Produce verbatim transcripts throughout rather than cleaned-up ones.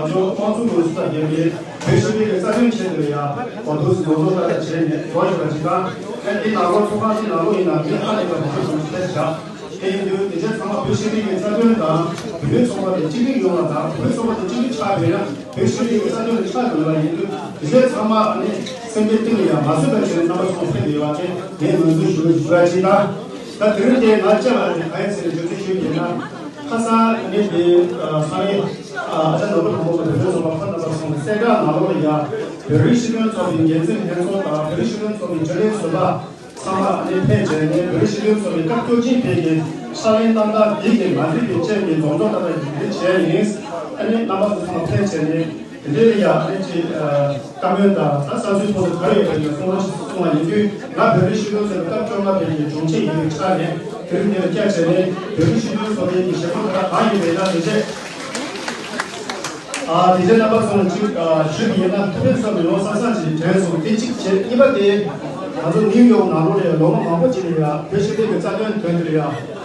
ང་ཚོ་དམངས་གཙོའི་ལུགས་སྲོལ་དང་ལྡན་པའི་བོད་སྤྱི་པའི་རྩ་དོན་ཆེད་དུ་ཡང་གོ་ཐོས་ཡོངས་རྫོགས་ལྟར་བྱས་ནས་འགྲོ་བཞིན་པ་ཞིག་དང་། ཨ་ནི་ནང་ལོགས་ཚོགས་ཁང་འདི་ནང་ལོགས་ཡིན་ན་མི་ཧ་ལས་པ་མང་པོ་ཞིག་ཕེབས་བཞག་དེ་ཡིན་དུས་དེ་ཆ་ཚང་མ་བོད་སྤྱི་པའི་རྩ་དོན་དང་། བོད་མིའི་ཚོགས་པ་དེ་གཅིག་སྒྲིལ་ཡོང་བ་དང་། བོད་ཚོགས་པ་དེ་གཅིག་སྒྲིལ་ཆགས་པས་ན་བོད་སྤྱི་པའི་རྩ་དོན་ཆགས་ཡོང་བ་ཡིན་དུས། དེ་ཆ་ཚང་མ་ཨ་ནི་སེམས་པའི་གཏིང་ལ་ཡང་མ་བཟོད་པ་བྱས་ནས་རྣམ་པ་ཚོ་ཕེབས་ཡོད་པ་དེ་ངས་ངོས་འཛིན་ཞུ་ཞུ་བ་ཅིག་དང་། ད་དེ་རིང་དེ་ང་བཅར་བ་དེ་ག་ཡིན་ཟེར་ནས་བརྗོད་ཚུལ་ཞུས་པ་ཡིན་ན། ཁ་སང་ཨ་ནི་དེ་ས་གནས་ཨ་ཅག་ནོར་བུ་དང་པོ་གི་བོད་ཚོགས་པ་ཁོ་རྣམ་པ་ཚོ་གི་གསལ་བསྒྲགས་ནང་ལོགས་ལ་ཡང་བོད་རིགས་སྤྱི་མཐུན་ཚོགས་པའི་འགན་འཛིན་ལྷན་ཚོགས་དང་། བོད་རིགས་སྤྱི་མཐུན་ཚོགས་པའི་རྒྱུན་ལས་ཟུར་པ་ཚང་མ་ཨ་ནི་ཕེབས་བྱས་ནས། བོད་རིགས་སྤྱི་མཐུན་ཚོགས་པའི་སྐབས་བཅོ་བརྒྱད་པའི་གི་ཕྱག་ལེན་གནང་སྟངས་འདི་གི་མ་འགྲིག་པའི་རྐྱེན་གྱིས་རྫོང་ཚོགས་ལྟ་བུ་ཡིན་བྱས་ཡིན། ཨ་ནི་རྣམ་པ་ཚོ་ཚང་མ་ཕེབས་བྱས་ནས། དེ་འདྲའི་ཡ་ཨ་ནི་ཅིག་ཨ་བཀའ་མོལ་དང་ད་བསམ་ཚུལ་ཐོག་ཏུ་ག་རེ་ཡོད་པ་ཡིན་གསུང་རོགས་ཞེས་གསུངས་པ་ཡིན་དུས། ང་བོད་རིགས་སྤྱི་མཐུན་ཚོགས་པའི་སྐབས་བཅོ་ལྔ་པའི་གི་དྲུང་ཆེ་ཡིན་པའི་ཆ་ནས། དེ་རིང་འདིར་བཅར་བྱས་ནས་བོད་རིགས་སྤྱི་མཐུན་ཚོགས་པའི་གི་བྱེད་སྒོ་དེ་དག་གང་ཡིན་པའི་ནང་དེ་རྗེས། ཨ་དེ་རྗེས་རྣམ་པ་ཚོ་ལ་ཅིག་ཨ་ཞུས་པ་ཡིན་ན། ཐུབ་པའི་བསམ་པ་ཡོང་ས་ས་ཅིག་དྲན་སོང་། དེ་གཅིག་བྱས། གཉིས་པ་དེ་ང་ཚོ་ནིའུ་ཡོག་ནང་ལོགས་ལ་ལོ་ངོ་མང་པོ་ཅིག་ལ་ཡ་བོད་སྤྱི་པའི་གི་རྩ་དོན་དོན་དུ་ལ་ཡ་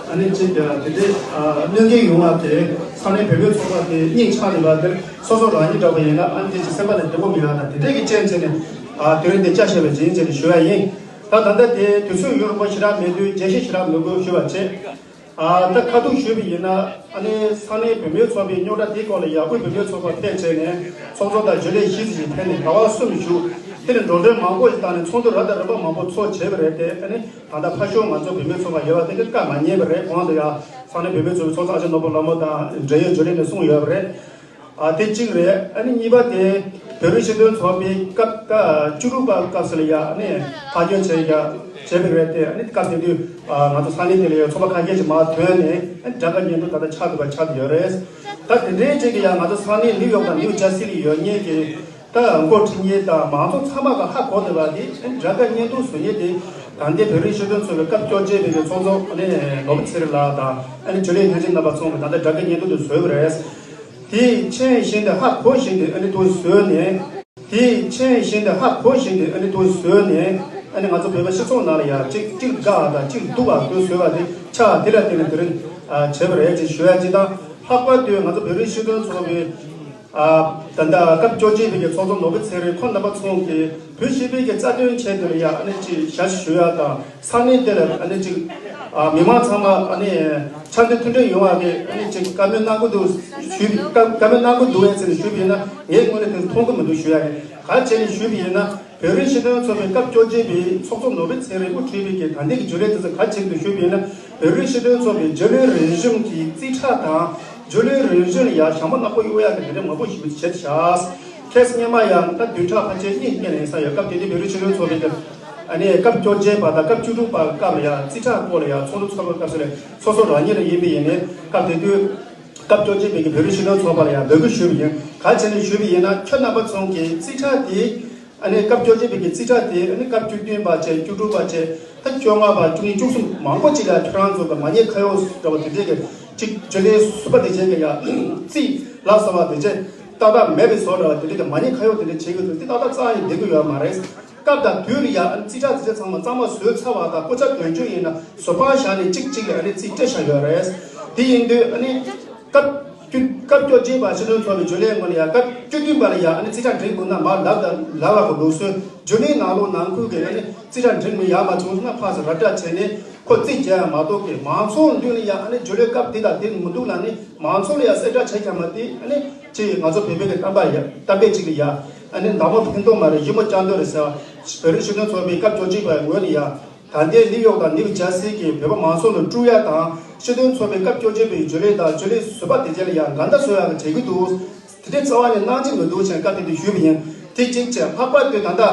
ཨ་ནི་ཅིག་དེ་འདྲའི་ཨ་གནོད་འགེལ་ཡོང་བ་དེ། ས་གནས་བོད་མིའི་ཚོགས་པ་དེ་སྙིང་ཆགས་ནས་པ་དེར། སོ་སོ་རང་ཉིད་འདྲ་པོ་ཡིན་ན་ཨ་ནི་དེ་ཅིག་སེམས་པ་ལ་བདེ་པོ་མི་ཡོང་ན། དེ་འདྲའི་གི་རྐྱེན་བྱས་ནས་ཨ་དེ་རིང་འདི་བཅར་བཞིན་པ་ཡིན་ཅེས་ཞུ་བ་ཡིན། ད་ད་ལྟ་དེ་དུས་ཚོད་ཡུན་རིང་པོ་ཞེ་དྲག་མེད་དུས་རྒྱས་བཤད་ཞེ་དྲག་མི་དགོས་ཞུ་བ་བྱས། ཨ་ད་ཁ་ཐུག་ཞུས་པ་ཡིན་ན། ཨ་ནི་ས་གནས་བོད་མིའི་ཚོགས་པའི་རྙོག་དྲ་དེའི་སྐོར་ལ་ཡ་དབུས་བོད་མིའི་ཚོགས་པ་ཕེབས་བྱས་ནས་ཚོགས་གཙོ་དང་རྒྱུན་ལས་བཞི་ཙམ་ཞིག་ཕེབས་ནས་ཟླ་བ་གསུམ་བཞུགས། དེ་ནས་འགྲོ་གྲོན་མང་པོ་ཞིག་བཏང་ནས་ཚོགས་འདུ་རབ་དང་རིམ་པ་མང་པོ་ཚོགས་བྱས་པ་རེད་དེ། ཨ་ནི་ད་ལྟ་ཕར་ཞོག་ང་ཚོ་བོད་མིའི་ཚོགས་པ་ཡོད་པ་དེ་གི་བཀའ་མ་ཉན་པ་རེད། གོང་དུ་ཡ་ས་གནས་བོད་མིའི་ཚོགས་པའི་ཚོགས་གཙོ་ཨ་ཅག་ནོར་བུ་ལྷ་མོ་དང་འབྲེལ་ཡོད་རྒྱུན་ལས་ནས་གསུངས་ཡོད་པ་རེད། ཨ་དེ་གཅིག་རེད། ཨ་ནི་གཉིས་པ་དེ་བོད་རིགས་སྤྱི་མཐུན་ཚོགས་པའི་སྐབས་ད་བཅུ་དྲུག་པ་སྐབས་སུ་ལ་ཡ་ཨ་ནི་ཐག་གཅོད་བྱས་ཡ་བྱས་པ་རེད་དེ། ཨ་ནི་སྐབས་དེ་དུས་ཨ་ང་ཚོ་ས་གནས་དེ་ལ་ཡ་ཚོགས་པ་ཁ་ཤས་ཤིག་མར་ཐོན་ནས། ཨ་ནི་དགྲ་དགའ་གཉེན་སྡུག་ད་ལྟ་ཆགས་འདུག་པ་ཆགས་བསྡད་ཡོད་རེད། ད་དེ་འདྲའི་ཅིག་གི་ཡ་ང་ཚོ་ས་གནས་ནིའུ་ཡོག་དང་ནིའུ་ཇར་སི་ལ་ཡོད་མཁན་གྱི་ད་འགོ་ཁྲིད་མཁན་དང་མང་ཚོགས་ཚང་མ་ག་ཧ་གོ་བསྡད་པ་དེ། ཨ་ནི་དགྲ་དགའ་གཉེན་སྡུག་བཟོ་མཁན་དེ་ད་ལྟའི་བོད་རིགས་སྤྱི་མཐུན་ཚོགས་པའི་སྐབས་བཅོ་བརྒྱད་པའི་གི་ཚོགས་གཙོ་ཨ་ནི་ནོར་བུ་ཚེ་རིང་ལགས་དང་། ཨ་ནི་རྒྱུན་ལས་ལྷན་རྒྱས་རྣམ་པ་ཚོ་གིས་ད་ལྟ་དགྲ་དགའ་གཉེན་སྡུག་དེ་བཟོས་པ་རེད། དེ་མཁྱེན་བཞིན་དུ་ཧ་གོ་བཞིན་དུ་ཨ་ནི་དེ་བཟོས་ནས། དེ་མཁྱེན་བཞིན་དུ་ཧ་གོ་བཞིན་དུ་ཨ་ནི་དེ་བཟོས་ནས། ཨ་ནི་ང་ཚོ་བོད་པ་སྤྱི་ཚོགས་ནང་ལ་ཡ་གཅིག་གཅིག་དགའ་བ་དང་གཅིག་སྡུག་པ་དེ་བཟོས་པ་དེ་ཆ་དེ་ལ་བརྟེན་ནས་དེ་རིང་ཨ་བྱས་པ་རེད་ཅེས་ཞུ་ཡ་གཅིག་དང་། ལྷག་པར་དུ་ང་ཚོ་བོད་རིགས་སྤྱི་མཐུན་ཚོགས་པའི་ཨ་ད་ལྟ་སྐབས་བཅོ་བརྒྱད་པའི་གི་ཚོགས་གཙོ་ནོར་བུ་ཚེ་རིང་ཁོ་རྣམ་པ་ཚོ་གིས་བོད་སྤྱི་པའི་གི་རྩ་དོན་ཆེད་དུ་ལ་ཡ་ཨ་ནི་ཅིག་ཞབས་ཕྱི་ཞུ་ཡ་དང་། ས་གནས་དེ་ལ་ཨ་ནི་ཅིག་ཨ་མི་མང་ཚང་མ་ཨ་ནི་འཆམ་མཐུན་མཐུན་སྒྲིལ་ཡོང་བ་གི་ཨ་ནི་ཅིག་བཀའ་མོལ་གནང་གི་འདུག་ཞུས། བཀའ་བཀའ་མོལ་གནང་གི་འདུག་ཨེ་ཟེར་ནས་ཞུས་པ་ཡིན་ན། ངས་དངོས་གནས་དེ་མཐོང་གི་མི་འདུག་ཞུ་ཡ་ཡིན། ག་རེ་བྱས་ནས་ཞུས་པ་ཡིན་ན། བོད་རིགས་སྤྱི་མཐུན་ཚོགས་པའི་སྐབས་བཅོ་བརྒྱད་པའི་ཚོགས་གཙོ་ནོར་བུ་ཚེ་རིང་དབུ་ཁྲིད་པའི་གི་ད་ལྟའི་གི་རྒྱུན་ལས་དེ་ཚོ་ག་རེ་བྱས་འདུག་ཞུས་པ་ཡིན་ན། བོད་རིགས་སྤྱི་མཐུན་ཚོགས་པའི་རྒྱུན་ལས་རིམ་བྱོན་གྱི་རྩིས་ཁྲ་དང་། རྒྱུན་ལས་རིམ་བྱོན་ལ་ཡ་ཞྭ་མོ་ནག་པོ་གཡུག་ཡག་གི་དེ་འདྲ་མང་པོ་ཞིག་བྱས་བཞག་ཁེ་སི་སྔོན་མ་ཡང་ད་བདུན་ཕྲག་ཕལ་ཆེར་གཉིས་སྔོན་ལ་ཡིན་ས་ཡོད། སྐབས་དེ་དུས་བོད་རིགས་སྤྱི་མཐུན་ཚོགས་པའི་གི་ཨ་ནི་སྐབས་བཅོ་བརྒྱད་པ་དང་སྐབས་བཅུ་དྲུག་པ་སྐབས་ལ་ཡ་རྩིས་ཁྲ་སྐོར་ལ་ཡ་ཚོགས་འདུ་ཚོགས་པའི་སྐབས་སུ་ལ་སོ་སོ་རང་ཉིད་ལ་ཡིན་པ་ཡིན་ནའི། སྐབས་དེ་དུས་སྐབས་བཅོ་བརྒྱད་པའི་གི་བོད་རིགས་སྤྱི་མཐུན་ཚོགས་པ་ལ་ཡང་འབོད་སྐུལ་ཞུས་པ་ཡིན། ག་རེ་བྱས་ནས་ཞུས་པ་ཡིན་ན། ཁྱོད་རྣམ་པ་ཚོ་གི་རྩིས་ཁྲ་དེ་ཨ་ནི་སྐབས་བཅོ་བརྒྱད་པའི་གི་རྩིས་ཁྲ་དེ་ཨ་ནི་སྐབས་བཅུ་བདུན་པ་བྱས། བཅུ་དྲུག་པ་བྱས། ད་བཅོ་ལྔ་པ། བཅུ་གཉིས། བཅུ་གསུམ། མང་པོ་ཅིག་ལ་ཁྱོད་རང་ཚོ་གི་མ་ཉེས་ཁ་གཡོག་འདྲ་བ་དེ་འདྲས་གི་ཅིག་རྒྱུན་ལས་ཟུར་པ་དེ་བྱས་གི་ཡ་རྩིས་ལ་སོགས་པ་དེ་བྱས་ཏག་ཏག་མེད་པའི་བཟོ་འདྲ་བ་དེ་འདྲས་གི་མ་ཉེས་ཁ་གཡོག་དེ་འདྲས་བྱེད་དགོས་དུས། དེ་ཏག་ཏག་རྩ་ནས་བསྡད་གི་ཡོད་མ་རེད། སྐབས་དང་དུས་ལ་ཡ་ཨ་ནི་རྩིས་ཁྲ་དེ་ཚོ་ཚང་མ་གཙང་མ་བཟོས་ཚར་བ་དང་། སྐུ་ཚབ་དོན་གཅོད་ཡིན་ན་བཟོ་པ་བཞག་ནས་གཅིག་གཅིག་ལ་ཨ་ནི་རྩིས་སྤྲད་བཞག་ཡོད་རེད། དེ་ཡིན་དུས་ཨ་ནི་སྐབས་བཅུ་སྐབས་བཅོ་བརྒྱད་པ་སྤྱི་མཐུན་ཚོགས་པའི་རྒྱུན་ལས་ངོས་ལ་ཡ་སྐབས་བཅུ་བདུན་པ་ལ་ཡ་ཨ་ནི་རྩིས་ཁྲ་འབྲི་དགོས་ན་མར་ལབ་དང་ལབ་པ་གི་ལུགས་སྲོལ། རྒྱུན་ལས་ནང་ལོགས་ནང་ཁུལ་གྱི་ཨ་ནི་རྩིས་ཁྲ་འབྲི་མི་ཡག་མ་བྱུང་སོང་ན་ཕར་ཚུར་ར་སྤྲོད་བྱས་ནས་ཁོ་རྩིས་རྒྱག་ཡ་མ་གཏོགས་གི། མང་ཚོགས་མདུན་ལ་ཡ་ཨ་ནི་རྒྱུན་ལས་སྐབས་དེ་དང་དེ་མི་འདུག་ལབ་ནས་མང་ཚོགས་ལ་ཡ་གསལ་བསྒྲགས་བྱས་ཀྱང་མ། དེ་ཨ་ནི་ཅིག་ང་ཚོ་བོད་པའི་གི་གཏམ་དཔེ་ཡ་གཏམ་དཔེ་ཅིག་ལ་ཡ་ཨ་ནི་མདའ་མོ་འཕེན་གཏོང་མ་རེད། ཞི་མོ་ལྕགས་རྡོ་རེད་ཟེར་བ། བོད་རིགས་སྤྱི་མཐུན་ཚོགས་པའི་སྐབས་བཅོ་གཅིག་པའི་ངོས་ནས་ཡ། ད་ལྟའི་ནིའུ་ཡོག་དང་ནིའུ་ཇར་སི་གི་བོད་པ་མང་ཚོགས་ལ་དཀྲུག་ཡ་དང་། སྤྱི་མཐུན་ཚོགས་པའི་སྐབས་བཅོ་བརྒྱད་པའི་རྒྱུན་ལས་དང་རྒྱུན་ལས་ཟུར་པ་དེ་གྱད་ལ་ཡང་འགལ་ཟླ་བཟོ་ཡག་གི་བྱེད་ཀྱི་འདུག་དེ་འདྲའི་རྩ་བ་ནས་གནང་གི་མི་འདུག་ཅེས་སྐབས་དེ་དུས་ཞུས་པ་ཡིན། དེ་གཅིག་བྱས། ལྷག་པར་དུ་ད་ལྟ་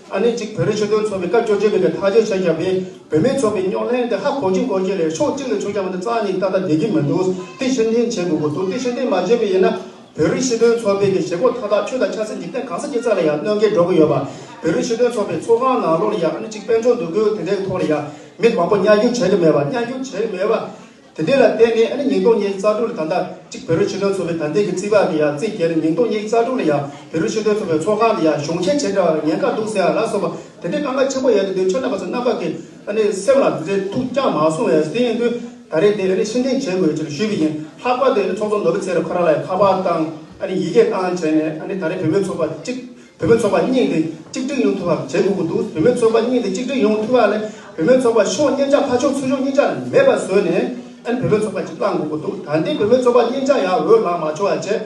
ཨ་ནི་གཅིག་བོད་རིགས་སྤྱི་མཐུན་ཚོགས་པའི་སྐབས་བཅོ་བརྒྱད་པའི་གི་ཐག་གཅོད་བྱས་བཞག་པའི་བོད་མིའི་ཚོགས་པའི་རྙོག་གླེང་དེ་ཧ་གོ་གཅིག་གོ་གཅིག་ལས་ཕྱོགས་གཅིག་ལ་ཕྱོགས་རྒྱག་མ་ཐུབ་རྩ་ནས་ཏག་ཏག་བསྡད་ཀྱི་མི་འདུག་དེ་ཕྱིར་འཐེན་བྱེད་དགོས་ཀྱི་འདུག་དེ་ཕྱིར་འཐེན་མ་བྱས་པ་ཡིན་ན། བོད་རིགས་སྤྱི་མཐུན་ཚོགས་པའི་གི་བྱེད་སྒོ་མཐའ་དག་ཆོས་དང་ཆབ་སྲིད་འཇིག་རྟེན་གང་ས་ཅི་ས་ལ་ཡང་གནོད་འགེལ་འགྲོ་གི་ཡོད་པ། བོད་རིགས་སྤྱི་མཐུན་ཚོགས་པའི་ཚོགས་ཁང་ནང་ལོགས་ལ་ཡང་ཨ་ནི་གཅིག་དཔལ་འབྱོར་འདུ་འགོད་དེ་འདྲའི་ཐོག་ལ་ཡང་མི་མང་པོ་མཉམ་ཞུགས་བྱེད་ཀྱི་མེད་པ། མཉམ་ཞུགས་བྱེད་ཀྱི་མེད་པ། དེ་འདྲ་ལ་བརྟེན་ནས་ཨ་ནི་ཉིས་སྟོང་ཉི་ཤུ་རྩ་དྲུག་ལ་ད་ལྟ་གཅིག་བོད་རིགས་སྤྱི་མཐུན་ཚོགས་པའི་ད་ལྟའི་གི་རྩིས་པ་གི་ཡང་རྩིས་བརྒྱབ་ནས། ཉིས་སྟོང་ཉི་ཤུ་རྩ་དྲུག་ལ་ཡང་བོད་རིགས་སྤྱི་མཐུན་ཚོགས་པའི་ཚོགས་ཁང་ལ་ཡང་གཞུང་ཆེན་བྱེད་འདྲ་བ་ཉེན་ཁ་འདུག་ཟེར་ཡ་ལ་སོགས་པ་དེ་འདྲའི་དཀའ་ངལ་ཆེན་པོ་ཡོད་དུས། ཁྱོད་རྣམ་པ་ཚོ་རྣམ་པ་གི་ཨ་ནི་སེམས་ལ་དེ་འདྲའི་ཐུགས་བཅངས་མ་སོང་བས། དེ་ཡིན་དུས་ད་རེས་དེ་ཨ་ནི་ཕྱིར་འཐེན་བྱེད་དགོས་ཅེས་ཞུས་པ་ཡིན། ལྷག་པར་དུ་ཨ་ནི་ཚོགས་གཙོ་ནོར་བུ་ཚེ་རིང་ཁོ་རང་ལ་ཡང་ཁ་པར་བཏང་། ཨ་ནི་ཡི་གེ་བཏང་བྱས་ནས། ཨ་ནི་ད་རེས་བུད་མེད་ཚོགས་པ་གཅིག་བུད་མེད་ཚོགས་པ་གཉིས་དེ་གཅིག་སྒྲིལ་ཡོང་ཐུབ་པ་བྱེད་དགོས་ཀྱི་འདུག་བུད་མེད་ཚོགས་པ་གཉིས་དེ་གཅིག་སྒྲིལ་ཡོང་ཐུབ་པ་ལས། བུད་མེད་ཚོགས་པ་ཕྱོགས་གཉིས་ཆ་ཕར་ཕྱོགས་ཚུར་ཕྱོགས་གཉིས་ཆ་མེད་པ་བཟོས་ནས། ཨ་ནི་བུད་མེད་ཚོགས་པ་གཅིག་བླང་དགོས་ཀྱི་འདུག་ད་ལྟའི་བུད་མེད་ཚོགས་པ་གཉིས་ཆ་ཡར་འོས་ལངས་མ་བྱུང་བ་བྱས།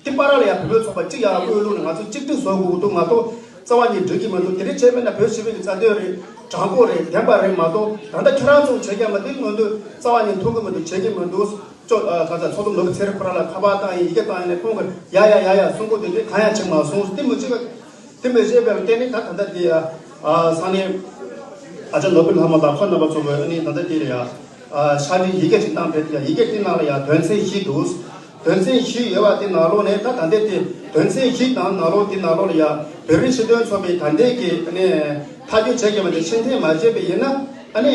དེ་བར་ལ་ཡང་བུད་མེད་ཚོགས་པ་གཅིག་ཡར་འོས་བླུགས་ནས་ང་ཚོ་གཅིག་སྒྲིལ་བཟོ་དགོས་ཀྱི་འདུག་མ་གཏོགས་རྩ་བ་ནས་འགྲིག་གི་མི་འདུག་དེ་རིང་བྱས་པས་ན་བོད་སྤྱི་པའི་གི་རྩ་དོན་རེད། དྲང་པོ་རེད། བདེན་པ་རེད་མ་གཏོགས། ད་ལྟ་ཁྱོད་རང་ཚོ་བྱེད་མཁན་མི་འདུག་མི་འདུག་རྩ་བ་ནས་མཐོང་གི་མི་འདུག་བྱེད་ཀྱི་མི་འདུག་ཅོ་ཨ་ཁ་ཚ་ཚོགས་གཙོ་ནོར་བུ་ཚེ་རིང་ཁོ་རང་ལ་ཁ་པར་བཏང་ཡིན། ཡི་གེ་བཏང་ཡིན་ནས། ཁོང་གིས་ཡ་ཡ་ཡ་ཡ་གསུང་གི་འདུག་དེ་གང་ཡང་བྱེད་མ་སོང་། དེ་མི་བྱེད་པ། དེ་མི་བྱེད་པར་བརྟེན་ནས། ད་ད་ལྟ་དེ་ཡ་ཨ་ས་གནས་ཨ་ཅག་ནོར་བུ་ལྷ་མོ་དང་ཁོ་རྣམ་པ་ཚོ་གིས་ཨ་ནི་ད་ལྟ་དེ་ལ་ཡ་ཨ་ཕྱག་བྲིས་ཡི་གེ་ཅིག་བཏང་བས། དེ་ཡ་ཡི་གེ་དེ་ནང་ལ་ཡ་དོན་ཚན་བཞི་འདུག་དོན་ཚན་བཞི་ཡོད་པ་དེ་ནང་ལོགས་ནས། ད་ད་ལྟའི་དེ་དོན་ཚན་བཞི་དང་ནང་ལོགས་དེ་ནང་ལོགས་ལ་ཡ་བོད་རིགས་སྤྱི་མཐུན་ཚོགས་པའི་ད་ལྟའི་གི་ཨ་ནི་ཐག་གཅོད་བྱས་ཀྱི་མ་དེ་ཕྱིར་འཐེན་མ་བྱས་པ་ཡིན་ན། ཨ་ནི་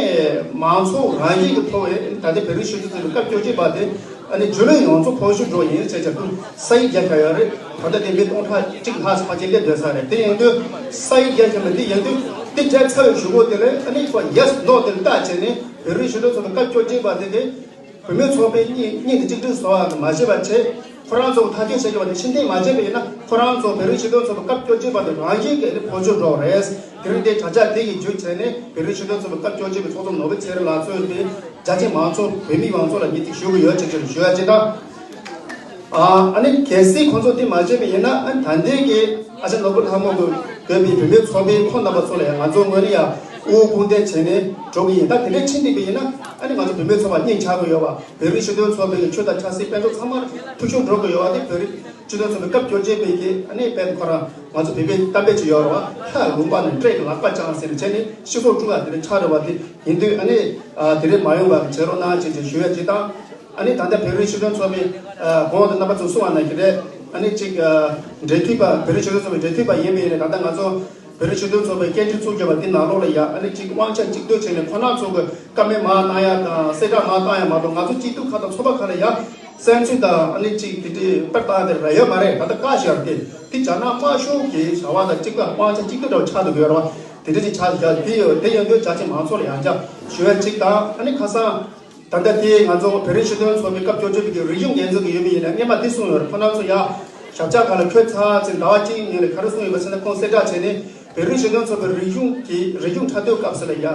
མང་ཚོགས་རང་བཞིན་གྱི་ཐོག་ནས་ད་ལྟའི་བོད་རིགས་སྤྱི་མཐུན་ཚོགས་པའི་སྐབས་བཅོ་བརྒྱད་པ་དེ་ཨ་ནི་རྒྱུས་ལོན་ཡོངས་རྫོགས་ཕོག་ཤུགས་འགྲོ་ཡིན་ཟེར་བྱས། ཁོང་ས་ཡིག་རྒྱག་ག་ཡོད་རེད། ད་ལྟ་དེ་མི་སྟོང་ཕྲག་གཅིག་ལྷག་ཕལ་ཆེར་སླེབས་སྡོད་ས་རེད། དེ་ཡིན་དུས་ས་ཡིག་རྒྱག་གི་མེད། དེ་ཡིན་དུས་དེ་བྱས་ཚར་བའི་གཞུག་གུ་དེ་ལ་ཨ་ནི་ཁོ་ཡེ་སི་ནོ་དེ་ལ་བལྟས་བྱས་ནས། བོད་རིགས་སྤྱི་མཐུན་ཚོགས་པའི་སྐབས་བཅོ་བརྒྱད་པ་དེ་གི་བུད་མེད་ཚོགས་པའི་གཉིས་གཉིས་དེ་གཅིག་སྒྲིལ་བཟོ་བ་མ་བྱས་པ་བྱས། ཁོ་རང་ཚོ་ཐག་གཅོད་བྱེད་དགོས་པ་དེ་ཕྱིར་འཐེན་མ་བྱས་པ་ཡིན་ན། ཁོ་རང་ཚོ་བོད་རིགས་སྤྱི་མཐུན་ཚོགས་པའི་སྐབས་བཅོ་བརྒྱད་པ་དེ་རང་བཞིན་གྱིས་ནི་ཕོ་ཆོས་འགྲོ་རེད། དེ་རིང་དེ་དྲ་རྒྱ་དེ་ཡི་བརྒྱུད་བྱས་ནས། བོད་རིགས་སྤྱི་མཐུན་ཚོགས་པའི་སྐབས་བཅོ་བརྒྱད་པའི་ཚོགས་གཙོ་ནོར་བུ་ཚེ་རིང་ལགས་གཙོས་པའི་རྒྱ་ཆེ་མང་ཚོགས། བོད་མི་མང་ཚོགས་ལ་ངས་དེ་ཞུ་གི་ཡོད་ཅེས་ཞུ་ཡ་ཅིག་དང་། ཨ་ནི་གལ་སྲིད་ཁོང་ཚོ་དེ་མ་བྱས་པ་ཡིན་ན། ཨ་ནི་ད་ལྟའི་གི་ཨ་ཅག་ནོར་བུ་ལྷ་མོ་གིས་འགོ་བའི་བུད་མེད་ཚོགས་པའི་ཁོང་རྣམ་པ་ཚོ་ལ་ཡང་ང་ཚོ་ངོས་ནས་ཡང་དབུ་དཔུང་འདེགས་བྱས་ནས་འགྲོ་གི་ཡིན། ད་དེ་འདྲ་ཕྱིན་བསྡད་པ་ཡིན་ན། ཨ་ནི་ང་ཚོ་བུད་མེད་ཚོགས་པ་གཉིས་ཆགས་ཀྱི་ཡོད་པ། བོད་རིགས་སྤྱི་མཐུན་ཚོགས་པའི་ཆོས་དང་ཆབ་སྲིད་དཔལ་འབྱོར་ཚང་མར་ཐུགས་ཤུགས་འགྲོ་གི་ཡོད་པ་དེ། བོད་རིགས་སྤྱི་མཐུན་ཚོགས་པའི་སྐབས་བཅོ་བརྒྱད་པའི་གི་ཨ་ནི་དཔལ་ཁོ་རང་ང་ཚོ་བོད་པའི་གཏམ་དཔེ་ཅིག་ཡོད་རེད་པ། ལྷ་ལུང་པ་ནས་འདྲེ་གི་ལག་པ་བཅངས་ཟེར་བྱས་ནས་སྤྱི་ཚོགས་དཀྲུག་ཡ་དེ་འདྲ་ཆགས་རེད་པ། དེ་ཡིན་དུས་ཨ་ནི་ཨ་དེ་འདྲ་མ་ཡོང་བ་བྱེད་རོགས་གནང་ཅེས་ཅེས་ཞུ་ཡ་ཅིག་དང་། ཨ་ནི་ད་ལྟ་བོད་རིགས་སྤྱི་མཐུན་ཚོགས་པའི་ཨ་གོང་དུ་རྣམ་པ་ཚོས་གསུངས་པ་ནང་བཞིན་རེད། ཨ་ནི་གཅིག་ཨ་འབྲེལ་མཐུད་པ། བོད་རིགས་སྤྱི་མཐུན་ཚོགས་པའི་འབྲེལ་མཐུད་པ་ཡིན་པ་ཡིན་ནའི། ད་ལྟ་ང་ཚོ་བོད་རིགས་སྤྱི་མཐུན་ཚོགས་པའི་སྐད་འཕྲིན་བཙུགས་རྒྱབ་པ་དེ་ནང་ལོགས་ལ་ཡ། ཨ་ནི་གཅིག་དབང་ཆ་གཅིག་སྡུད་བྱས་ནས་ཁོ་རང་ཚོ་གི་བཀའ་མོལ་མར་གནང་ཡ་དང་གསལ་བསྒྲགས་མར་བཏང་ཡ་མ་གཏོགས། ང་ཚོ་སྐྱིད་སྡུག་ཁག་དང་ཚོགས་པ་ཁག་ལ་ཡ་བཙན་འཛུལ་དང་ཨ་ནི་གཅིག་དེ་འདྲའི་པར་བཏང་དེ་ར་ཡོད་མ་རེད། ད་ལྟ་བཀའ་ཤག་དེ་དེ་རྒྱ་ནག་དམར་ཤོག་གི་བྱ་བ་དང་གཅིག་པ། དབང་ཆ་གཅིག་སྡུད་འདྲ་བོ་ཆགས་འདུག་ཡོད་རེད་པ། དེ་འདྲ་ཅིག་ཆགས་འདུག་ཡ། དེ་ཡོད། དེ་ཡོད་དུས་རྒྱ་ཆེ་མང་ཚོགས་ལ་ཡང་བསྐྱར་ཞུ་ཡ་གཅིག་དང་། ཨ་ནི་ཁ་སང་ད་ལྟ་དེ་ང་ཚོ་བོད་རིགས་སྤྱི་མཐུན་ཚོགས་པའི་སྐབས་བཅོ་བརྒྱད་པའི་གི་རིག་གཞུང་འགན་འཛིན་གྱི་ཡོད་པ་ཡིན་ན། སྔོན་མ་དེ་གསུངས་ཡོད་རེད། ཁོ་རང་ཚོ་ཡ་ཞབས་བཅགས་ཁག་ལ་འཁོད་ཚར་ཚེ་ཟླ་བ་གཅིག་ཉིན་ལ་ག་རེ་གསུངས་ཡོད་པ་ཟེར་ན། ཁོང་གསལ་བསྒྲགས་བྱས་ནས་བོད་རིགས་སྤྱི་མཐུན་ཚོགས་པའི་རིག་གཞུང་གི་རིག་གཞུང་འཁྲབ་སྟོན་སྐབས་སུ་ལ་ཡ།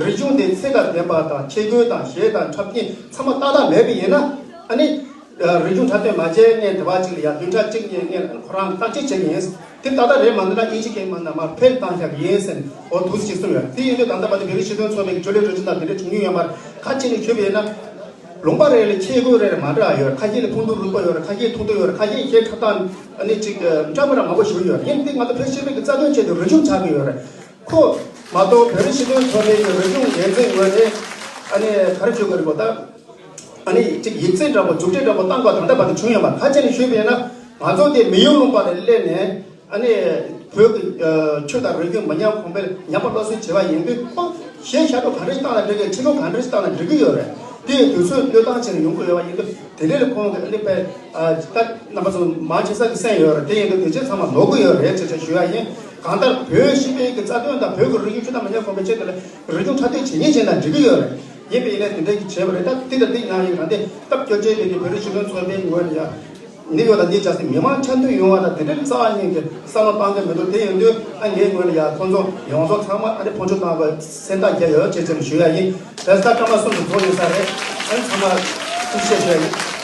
རིག་གཞུང་དེ་ཚད་དང་ལྡན་པ་དང་། ཁྱད་ཆོས་དང་གཞས་དང་འཁྲབ་སྟོན་ཚང་མ་ཏག་ཏག་མེད་པ་ཡིན་ན། ཨ་ནི་རིག་གཞུང་འཁྲབ་སྟོན་མ་བྱས་སྔོན་དེ་བ་གཅིག་ལ་ཡ་བདུན་ཕྲག་གཅིག་གཉིས་སྔོན་ཁོ་རང་བརྟག་དཔྱད་བྱེད་ཀྱི་ཡིན། དེ་ཏག་ཏག་རེད་མ་འདུག་ན། དབྱིན་ཇི་སྐད་མ་ན་མར་ཕར་བཏང་བཞག་གི་ཡིན་ཟེར་ནས་འོ་འདུག་སེ་ཅིག་གསུངས་ཡོད། དེ་ཡིན་དུས་ད་ལྟ་བར་དུ་བོད་རིགས་སྤྱི་མཐུན་ཚོགས་པའི་ཇུ་ལེ་རུ་ཅི་དང་དེ་འདྲའི་བྱུང་མྱོང་ཡོད་མ་རེད། ཁ་ཅིག་ནས་ཞུས་པ་ཡིན་ན། ལུང་པ་རེ་ལ་ཁྱད་ཆོས་རེ་རེ་མ་འདྲ་ཡོད་རེད། ཁ་ཤས་ལ་ཕུང་དུ་རུས་པ་ཡོད་རེད། ཁ་ཤས་ཐུང་ཐུང་ཡོད་རེད། ཁ་ཤས་གཞས་འཁྲབ་སྟངས་ཨ་ནི་ཅིག་འདྲ་མི་འདྲ་མང་པོ་ཞིག་ཡོད་རེད། ཡིན་དེ་ང་ཚོ་བོད་སྤྱི་པའི་གི་རྩ་དོན་ཆེད་དུ་རིག་གཞུང་ཆགས་ཀྱི་ཡོད་རེད། ཁོ་མ་གཏོགས་བོད་རིགས་སྤྱི་མཐུན་ཚོགས་པའི་གི་རིག་གཞུང་འགན་འཛིན་ངོས་ནས་ཨ་ནི་ག་རེ་ཞུ་དགོས་རེད་གོ། ད་ཨ་ནི་ཅིག་ཡིག་ཚད་འདྲ་པོ་མཛུབ་ཁྲིད་འདྲ་པོ་བཏང་དགོས་ད་ལྟ་བར་དུ་བྱུང་ཡོད་མ་རེད། ཁ་ཅིག་ནས་ཞུས་པ་ཡིན་ན། ང་ཚོ་དེ་མི་ཡུལ་ལུང་པ་ལ་སླེབས་ནས་ཨ་ནི་བོད་ཀྱི་ཆོས་དང་རིག་གཞུང་མི་ཉམས་གོང་འཕེལ་ཉམས་པ་སླར་གསོ་བྱེད་པ་ཡིན་དུས། ཁོ་གཞས་ཞབས་བྲོ་ག་འདྲ་ཞིག་བཏང་ན་འགྲིག་གི། ཕྱི་ལོགས་ག་འདྲ་ཞིག་བཏང་ན་འགྲིག་གི་ཡོད་རེད། དེ་ཡི་དུས་ཚོད་བློས་བཏང་བྱས་ནས་ཡོང་གི་ཡོད་པ་ཡིན་དུས། དེ་འདྲ་ལ་ཁོང་གིས་ཨ་ནི་དཔེ་ད་རྣམ་པ་ཚོ་མང་ཆེ་ས་གིས་གསན་ཡོད་རེད། དེ་ཡིན་དུས་དེ་ཚོ་ཚང་མ་ནོར་གི་ཡོད་རེད་ཅེས་ཞུ་ཡ་ཡིན། གང་ལྟར་བོད་སྤྱི་པའི་གི་རྩ་དོན་དང་བོད་ཀྱི་རིག་གཞུང་ཆོས་དང་མི་ཉམས་གོང་འཕེལ་ཆེད་དུ་ལ་རིག་གཞུང་འཁྲབ་སྟོན་བྱེད་ཉེན་བྱེད་ན་འགྲིག་གི་ཡོད་རེད། ཡིན་པ་ཡིན་ན་དེ་འདྲ་གི་བྱས་པ་རེད། ད་དེ་དང་དེ་ཡང་ཡིན་རང་དེ་སྐབས་བཅོ་བརྒྱད་པའི་གི་བོད་རིགས་སྤྱི་མཐུན་ཚོགས་པའི་ངོས་ནས་ཡ་ནི་ཡོད་ལ་ནི་བྱ་སྲིད་མི་མང་ཆ་མཐུན་ཡོང་བ་དང་དེ་འདྲ་རྩ་བ་ཉིད་ཀྱི་བསམ་བློ་བཏང་གི་མི་འདུག་དེ་ཡིན་དུས་ཨ་ངའི་ངོས་ནས་ཡ་ཁོང་ཚོ་ཡོངས་རྫོགས་ཚང་མ་ཨ་ནི་ཕོན་ཆུ་བཏང་བའི་སེམས་ཐག་བརྒྱབ་ཡོད་ཅེས་ཅེས་ཞུ་ཡ་ཡིན། བྱས་ཙང་སྐར་མ་གསུམ་དུ་འགྲོ་ཡོད་ས་རེད། ཨ་ནི་ཚང་མ་ཐུགས་རྗེ་ཆེ་ཞུ་ཡ་ཡིན།